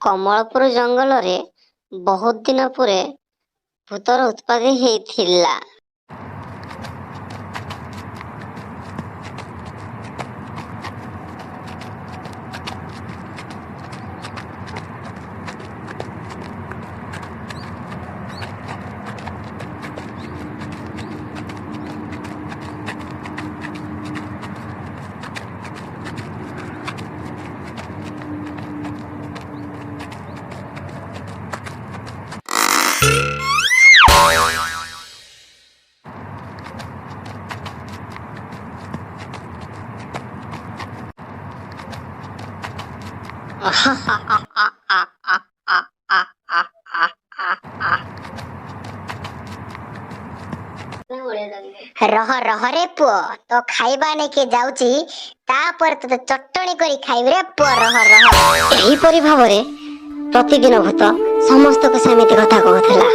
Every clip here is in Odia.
କମଳପୁର ଜଙ୍ଗଲରେ ବହୁତ ଦିନ ପରେ ଭୂତର ଉତ୍ପାତ ହେଇଥିଲା। ରହ ରହରେ ପୁଅ, ତୋ ଖାଇବା ନେଇକି ଯାଉଛି, ତାପରେ ତୋତେ ଚଟଣି କରି ଖାଇବି ରେ ପୁଅ, ରହ ରହ। ଏହିପରି ଭାବରେ ପ୍ରତିଦିନ ଭୂତ ସମସ୍ତଙ୍କୁ ସେମିତି କଥା କହୁଥିଲା।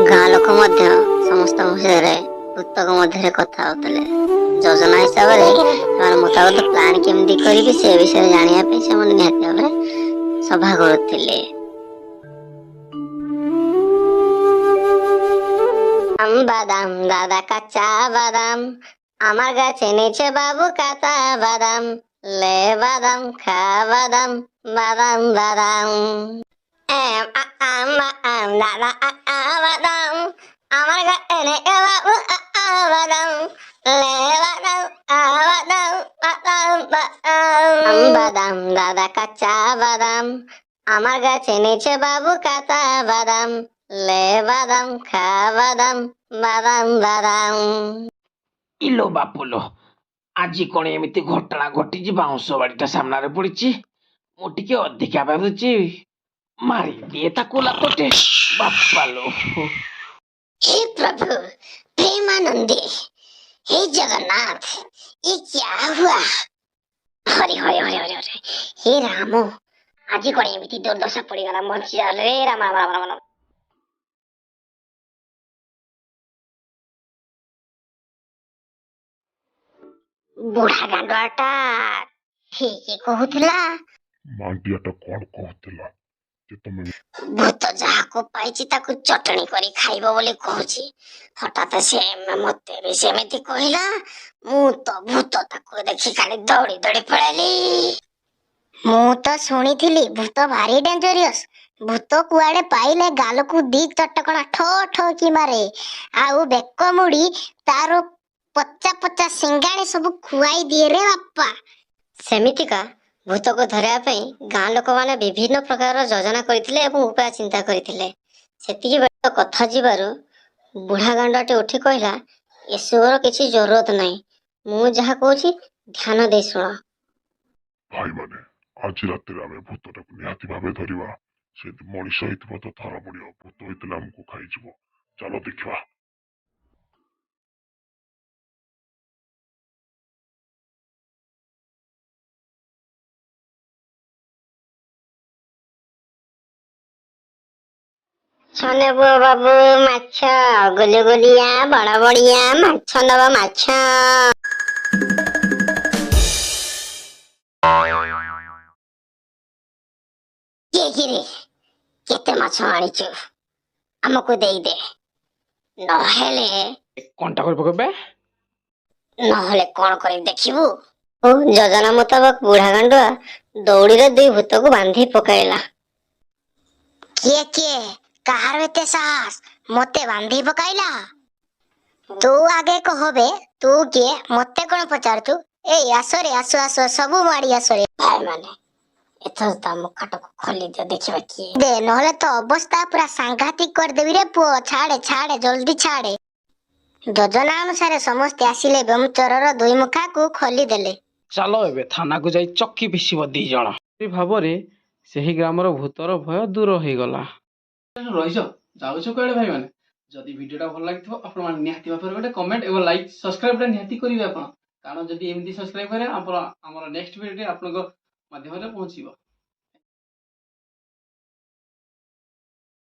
ଗାଁ ଲୋକ ମଧ୍ୟ ସମସ୍ତଙ୍କ ବିଷୟରେ ଭୂତଙ୍କ ମଧ୍ୟରେ କଥା ହଉଥିଲେ। ଯୋଜନା ହିସାବରେ ସେମାନେ ମୁତାବକ ପ୍ଲାନ୍ କେମିତି କରିବେ ସେ ବିଷୟରେ ଜାଣିବା ପାଇଁ ସେମାନେ ନିହାତି ଭାବରେ ସଭା କରୁଥିଲେ। বাদাম দাদা কাঁচা বাদাম, আমার গাছে নিচে বাবু কাঁচা বাদাম, লে বাদাম খা বাদাম বাদাম বাদাম। এম আ আম আ আম দাদা আ আ বাদাম, আমার গাছে নিচে বাবু আ আ বাদাম, লে বাদাম আ বাদাম বাদাম বাদাম। বাদাম দাদা কাঁচা বাদাম, আমার গাছে নিচে বাবু কাঁচা বাদাম, লে বাদাম খা বাদাম ବାଦାମ ବାଦାମ। ଇଲୋ ବାପୁଲୋ, ଆଜି କଣ ଏମିତି ଘଟଣା ଘଟିଛି? ବାଉଁଶ ବାଡ଼ିଟା ସାମ୍ନାରେ ପଡ଼ିଛି, ମୁଁ ଟିକେ ଅଧିକା ଭାବୁଛି, ମାରିଦିଏ ତାକୁ ଲାତଟେ। ବାପାଲୋ। हे प्रभु प्रेमानंदी, हे जगन्नाथ, ये क्या हुआ? ହରି ହରି ହରି ହରି ହରି, ହେ ରାମ, ଆଜି କଣ ଏମିତି ଦୁର୍ଦଶା ପଡିଗଲା? ବଞ୍ଚିଗଲା ରେ ରାମ ରାମ ରାମ ରାମ। ବୁଢା ଗାଣ୍ଡୁଆଟା ଠିକ କହୁଥିଲା। ମାଣ୍ଡିଆଟା କଣ କହୁଥିଲା ଯେ ତମେ ଭୂତ ଯାହାକୁ ପାଇଛି ତାକୁ ଚଟଣି କରି ଖାଇବ ବୋଲି କହୁଛି। ହଠାତ୍ ସେ ମତେ ବି ସେମିତି କହିଲା। ମୁଁ ତ ଭୂତ ତାକୁ ଦେଖି ଖାଲି ଦୌଡ଼ି ଦୌଡ଼ି ପଳେଇଲି। ମୁଁ ତ ଶୁଣିଥିଲି ଭୂତ ଭାରି ଡେଞ୍ଜରିୟସ୍। ଭୂତ କୁଆଡେ ପାଇଲେ ଗାଲକୁ ଦି ଚଟକଣା ଠୋ ଠୋ କି ମାରେ, ଆଉ ବେକ ମୁଡି ତାର ପଚା ପଚା ସିଙ୍ଗାଣି ସବୁ ଖୁଆଇ ଦିଏ ରେ ବାପା। ସେମିତିକା ଭୂତକୁ ଧରିବା ପାଇଁ ଗାଁ ଲୋକମାନେ ବିଭିନ୍ନ ପ୍ରକାରର ଯୋଜନା କରିଥିଲେ ଏବଂ ଉପାୟ ଚିନ୍ତା କରିଥିଲେ। ସେତିକି ବେଳେ କଥା ଯିବାରୁ ବୁଢା ଗାଣ୍ଡୁଆଟି ଉଠି କହିଲା, ଏସବୁର କିଛି ଜରୁରତ ନାହିଁ, ମୁଁ ଯାହା କହୁଛି ଧ୍ୟାନ ଦେଇ ଶୁଣ। ଭାଇମାନେ, ଆଜି ରାତିରେ ଆମେ ଭୂତଟାକୁ ନିହାତି ଭାବେ ଧରିବା। ସେ ଯଦି ମଣିଷ ହେଇଥିବ ତ ଧରା ପଡ଼ିବ, ଭୂତ ହେଇଥିଲେ ଆମକୁ ଖାଇଯିବ। ଚାଲ ଦେଖିବା। ମାଛ ନେବ ବାବୁ ମାଛ, ଗୁଲୁଗୁଲିଆ ବଡ ବଡିଆ ମାଛ ନବ ମାଛ। କିଏ କିରେ, କେତେ ମାଛ ଆଣିଛୁ? ଆମକୁ ଦେଇଦେ, ନହେଲେ କଣଟା କରି ପକେଇବେ? ନହେଲେ କଣ କରିବି ଦେଖିବୁ। ଯୋଜନା ମୁତାବକ ବୁଢା ଗାଣ୍ଡୁଆ ଦଉଡ଼ିରେ ଦୁଇ ଭୂତକୁ ବାନ୍ଧି ପକାଇଲା। କିଏ କିଏ, କାହାର ଏତେ ସାହସ ମତେ ବାନ୍ଧି ପକାଇଲା? ତୁ ଆଗେ କହବେ ତୁ କିଏ, ମତେ କଣ ପଚାରୁଛୁ? ଏଇ ଆସରେ, ଆସ ଆସ, ସବୁ ମାଡି ଆସରେ। ଭାଇମାନେ, ଏଥର ତା ମୁଖାଟାକୁ ଖୋଲି ଦିଅ, ଦେଖିବା କିଏ। ଦେ, ନହେଲେ ତ ଅବସ୍ଥା ପୁରା ସାଂଘାତିକ କରିଦେବି ରେ ପୁଅ। ଛାଡେ ଛାଡେ, ଜଲ୍ଦି ଛାଡେ। ଯୋଜନା ଅନୁସାରେ ସମସ୍ତେ ଆସିଲେ ଏବଂ ଚୋରର ଦୁଇ ମୁଖାକୁ ଖୋଲିଦେଲେ। ଚାଲ ଏବେ ଥାନାକୁ ଯାଇ ଚକି ପିସିବ ଦି ଜଣ। ଏପରି ଭାବରେ ସେହି ଗ୍ରାମର ଭୂତର ଭୟ ଦୂର ହେଇଗଲା। ରହିଛ ଯାଉଛ କୁଆଡ଼େ ଭାଇମାନେ? ଯଦି ଭିଡ଼ିଓଟା ଭଲ ଲାଗିଥିବ, ଆପଣମାନେ ନିହାତି ଭାବରେ ଗୋଟେ କମେଣ୍ଟ ଏବଂ ଲାଇକ୍ ସବସ୍କ୍ରାଇବଟା ନିହାତି କରିବେ ଆପଣ, କାରଣ ଯଦି ଏମିତି ସବସ୍କ୍ରାଇବ କରିବେ, ଆପଣ ଆମର ନେକ୍ସଟ ଭିଡ଼ିଓଟି ଆପଣଙ୍କ ମାଧ୍ୟମରେ ପହଞ୍ଚିବ।